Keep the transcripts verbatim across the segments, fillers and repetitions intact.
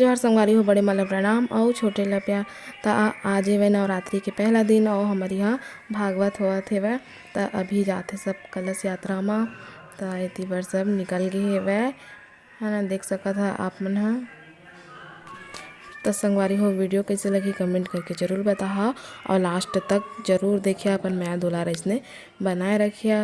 जोहार संगवारी हो, बड़े मन ल प्रणाम अउ छोटे ल प्यार। त आ-, आज हेवय नवरात्रि के पहला दिन अउ हमर इहाँ भागवत होवत हेवय। त अभी जाथे सब कलश यात्रा म, त एती बर सब निकल गे हेवय, है ना, देख सकत ह आप मन ह। त संगवारी हो, video कइसे लगही comment करके जरूर बताहा अउ last तक जरूर देखिया, अपन मया दुलार अइसने बनाए रखिया।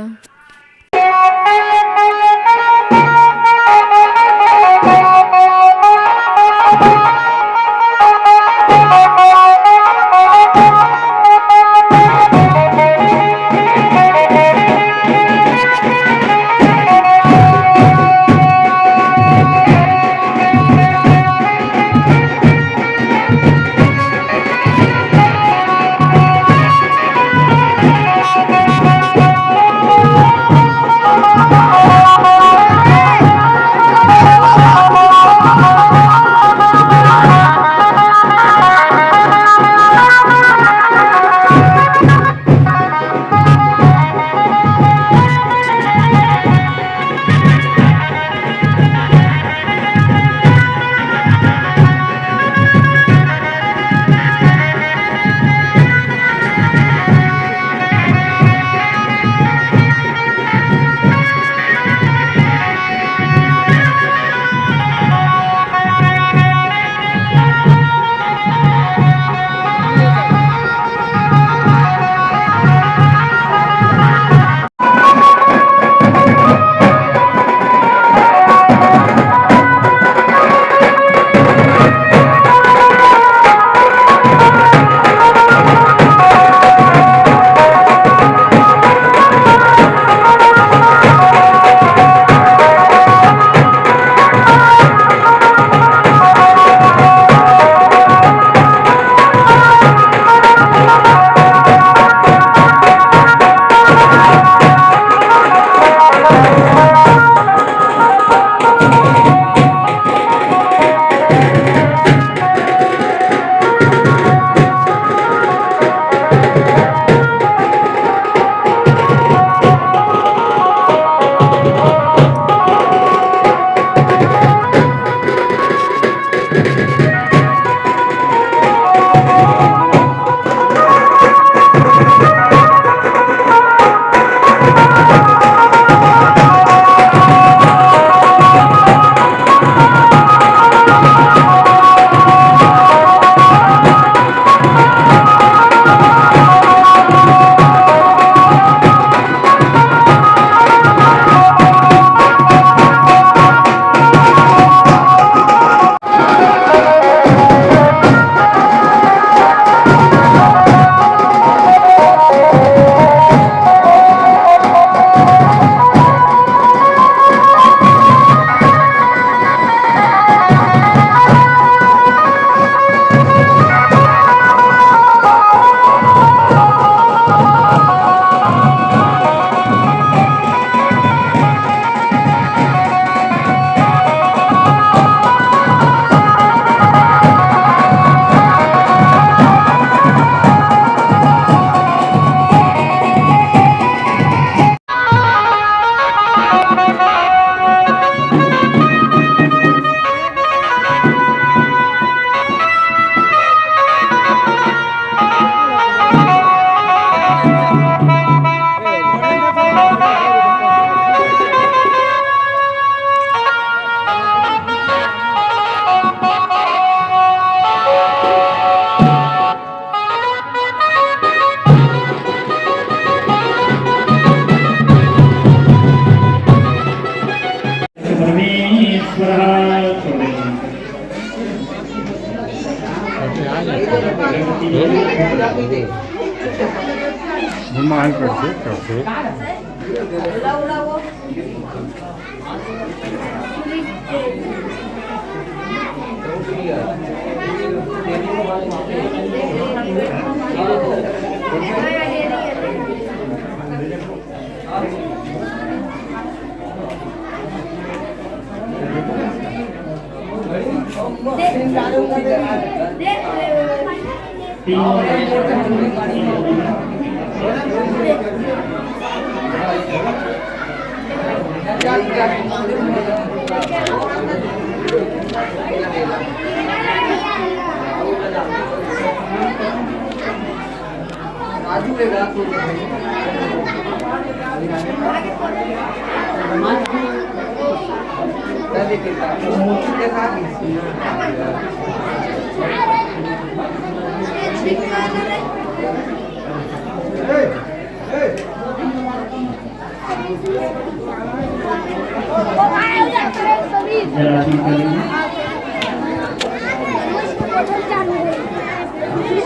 जलार्पण करेंगे।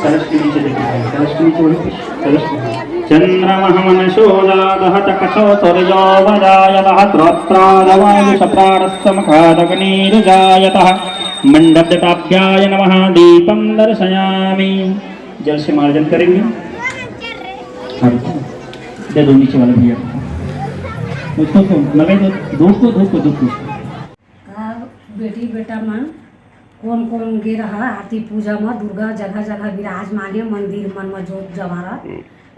कलश के नीचे देखिए, कलश के नीचे वही, कलश के नीचे। चंद्रमः मनसो जातः चक्षुः सूर्यो वा जायतः श्रोत्रादवायुः प्राणस्य मुखादग्निर्जायतः। मंडपजटाभ्याय नमः, दीपं दर्शयामि। जल से मार्जन करेंगे। दे दो नीचे वाले भैया को। उसको तो, नवे दो, धूप को, धूप को, धूप को। तब बेटी बेटा मन कोन कोन गे रहा आरती पूजा म, दुर्गा जगह जगह विराजमान हे, मंदिर मन म जोत जवारा,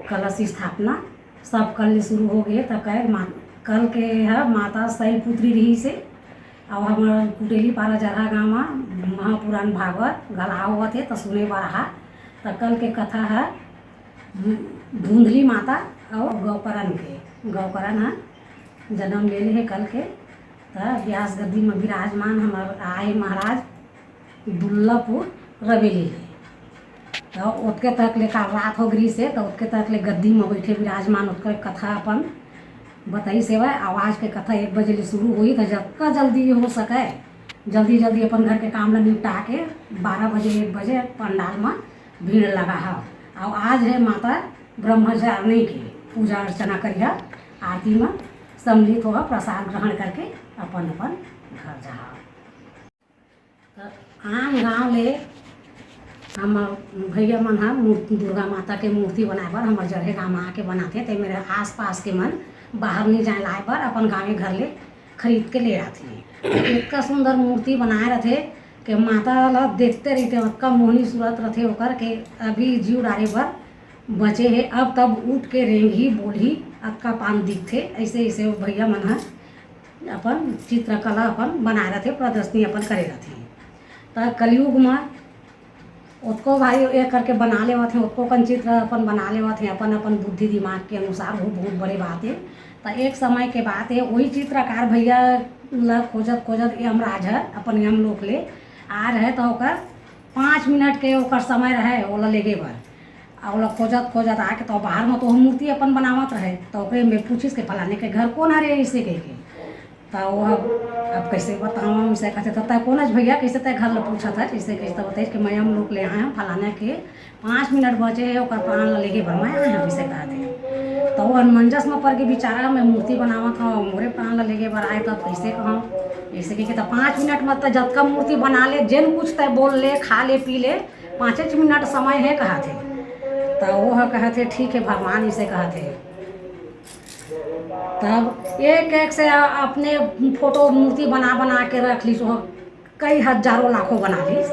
कलश स्थापना सब कल ले शुरू हो गे। त कल मा-, कल के ह माता शैलपुत्री रहिस हे, अउ हमर कुटेली पारा जरहा गांव म महापुराण भागवत गला होवत हे, त सुने बर आहा। त कल के कथा ह धुंधली माता अउ गौकरन के, गौकरन ह जन्म ले ले हे कल के। त व्यास गद्दी म विराजमान हमर आए महाराज दुर्लभपुर रवेली ले। त ओतके तक ले काल रात हो गिस हे, त ओतके तक ले गद्दी म बइठे विराजमान, ओतके कथा अपन बताइस हवय। आज के कथा एक बजे ले शुरू होही, त जतका जल्दी हो सकय, जल्दी जल्दी अपन घर के काम ल निपटा के बारह बजे, एक बजे पंडाल म भीड़ लगा हव। अउ आज हे माता ब्रह्मचारिणी के पूजा अर्चना करिहा, आरती म सम्मिलित होहा, प्रसाद ग्रहण करके अपन अपन घर जाहा। त आन गांव ले हम भैया मन ह मूर्ति, दुर्गा माता के मूर्ति बनाए बर हमर जरहे गांव म आके बनाथे, ते मेरे आसपास के मन बाहर नइ जाए लाए बर, अपन गांवे घर ले खरीद के ले आथे। इतका सुंदर मूर्ति बनाए रथे कि माता ल देखते रहिथे, अतका मोहनी सूरत रथे ओकर के अभी जीव डारे बर बचे हे। अब तब उठ के रेंगही बोलही, अतका पान दिखथे। ऐसे ऐसे भैया मन ह अपन चित्रकला अपन बनाए रथे, प्रदर्शनी अपन करे रथे। त कलयुग म ओतको भाई एक करके बना लेवत हे, ओतको कन चित्र अपन बना लेवत हे, अपन अपन बुद्धि दिमाग के अनुसार। वो बहुत बड़े बात हे। त एक समय के बात हे, वही चित्रकार भैया ल खोजत खोजत यमराज ह अपन यमलोक ले आ रहे, त ओकर पाँच मिनट के ओकर समय रहे ओला लेगे बर। आ ओला खोजत खोजत आके त बाहर म तो मूर्ति अपन बनावत रहे, त ओकरे में पूछिस के फलाने के घर कोन हरे ऐसे कह के। त वो अब, अब कैसे बतावं, उसे कहते, "त तै कोन हस भैया, कैसे तै घर ल पूछत हस?" ऐसे कैसे त बताइस कि मैं यमलोक ले आए हंव, फलाना के पाँच मिनट बचे हे, ओकर प्राण ल लेगे बर मैं आए हंव, ऐसे कहत हे। त वो अनमंजस म पर के बिचारा, मैं मूर्ति बनावत हंव, मोरे प्राण ल लेगे बर आए, त अब कैसे कहंव? ऐसे कह के त पाँच मिनट म त जतका मूर्ति बना ले, जेन कुछ तै बोल ले, खा ले, पी ले, पाँचेच मिनट समय हे कहत हे। त वो ह कहत हे, "ठीक हे भगवान," ऐसे कहत हे। तब एक एक से अपने फोटो मूर्ति बना बना के रख लिस, वो कई हजारों लाखों बना लिस,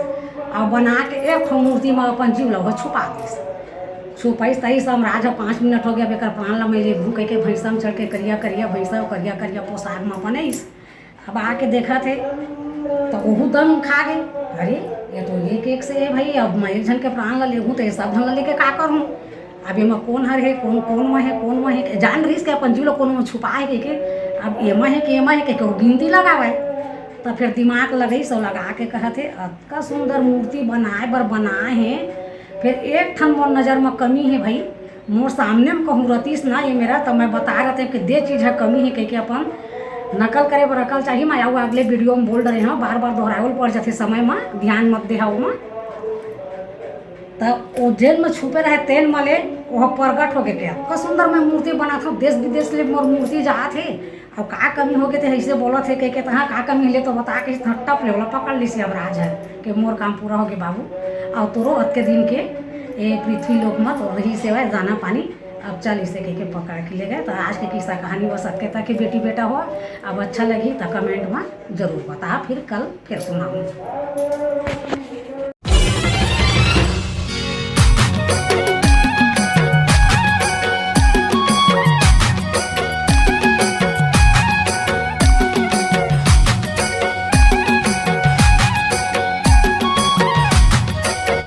अउ बना के एक ठो मूर्ति म अपन जीव ल वो छुपा दिस। छुपाइस तइस यमराज ह, "पाँच मिनट हो गे, अब एकर प्राण ल मैं लेगहूं," कहिके भैंसा म चढ़ के करिया करिया भैंसा, करिया करिया पोशाक म अपन आइस। अब आके देखत हे त ओहू दंग खा गे, "अरे, ये तो एक एक से हे भाई, अब मैं एक झन के प्राण ल लेगहूं त ये सब झन ल लेके का करहूं?" अब एमा कोन हर हे, कोन, कोन म हे, कोन म हे, जान रहिस के अपन जीव ल कोनो म छुपाए कहिके, अब एमा हे कि एमा हे कहिके ओ गिनती लगावय। त फेर दिमाग लगइस अउ लगा के कहत हे, "अतका सुंदर मूर्ति बनाए बर बनाए हे, फेर एक ठन मोर नजर म कमी हे भई, मोर सामने म कहूँ रतिस ना ये मेरा, त मैं बताए रहतेंव कि दे चीज ह कमी हे," कहिके अपन नकल करे बर अकल चाही। मैं अउ अगले वीडियो म बोल डरे हंव, बार बार दोहराए ल पड़ जाथे समय म, ध्यान मत देहा ओमा। त ओ जेल म छुपे रहे तेन म ले ओह प्रगट होगे के, "अतका सुंदर मैं मूर्ति बनाथंव, देश विदेश ले मोर मूर्ति जात हे, अउ का कमी होगे ते अइसे बोलत हे?" कहिके, "तहां का कमी हे ले तो बता," कहिस, त टप ले ओला पकड़ लिस यमराज ह के, "मोर काम पूरा होगे बाबू, अउ तोरो अतके दिन के ए पृथ्वी लोक म तोर रहिस हवय दाना पानी, अब चल," अइसे कहिके पकड़ के ले गे। त आज के किस्सा कहानी बस अतके तक के बेटी बेटा हो। अब अच्छा लगही त comment म जरूर बता, फिर कल फिर सुनाहूं।